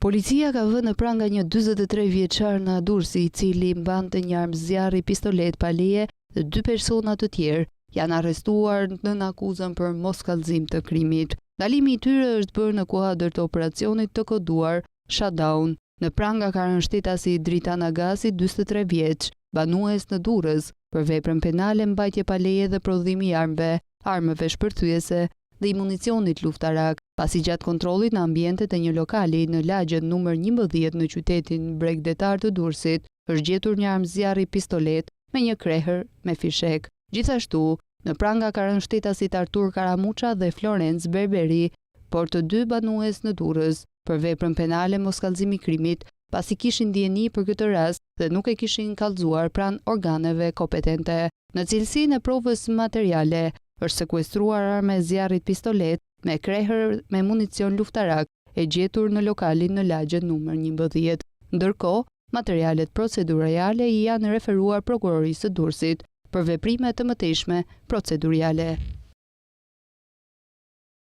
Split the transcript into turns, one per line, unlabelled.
Policia ka vënë në pranga një 43 vjeçar nga Durrësi, i cili mbante një armë zjarri pistoletë pa leje dhe dy persona të tjerë janë arrestuar nën akuzën për moskallëzim të krimit. Ndalimi i tyre është bërë në kuadër të operacionit të koduar Shutdown. Në pranga ka rënë shtetasi Dritan Agasi, 43 vjeç, banues në Durrës, për veprën penale mbajtje pa leje dhe prodhimi i armëve, armëve shpërthyese dhe i municionit luftarak, pasi gjatë kontrollit në ambientet e një lokali në lagjen numër 11 në qytetin bregdetar të Durrësit, është gjetur një armë zjarri pistoletë me një krehër me fishek. Gjithashtu, në pranga ka rënë shtetasit Artur Karamuça dhe Florenc Berberi, por të dy banues në Durrës, për veprën penale moskallëzim i krimit, pasi kishin dijeni për këtë rast dhe nuk e kishin kallëzuar pranë organeve kompetente. Në cilësinë e provës materiale, është sekuestruar arma e zjarrit pistoletë me krehër me municion luftarak e gjetur në lokalin në lagjen numër 11. Ndërkohë, materialet procedurale i janë referuar prokurorisë së Durrësit për veprime të mëtejshme procedurale.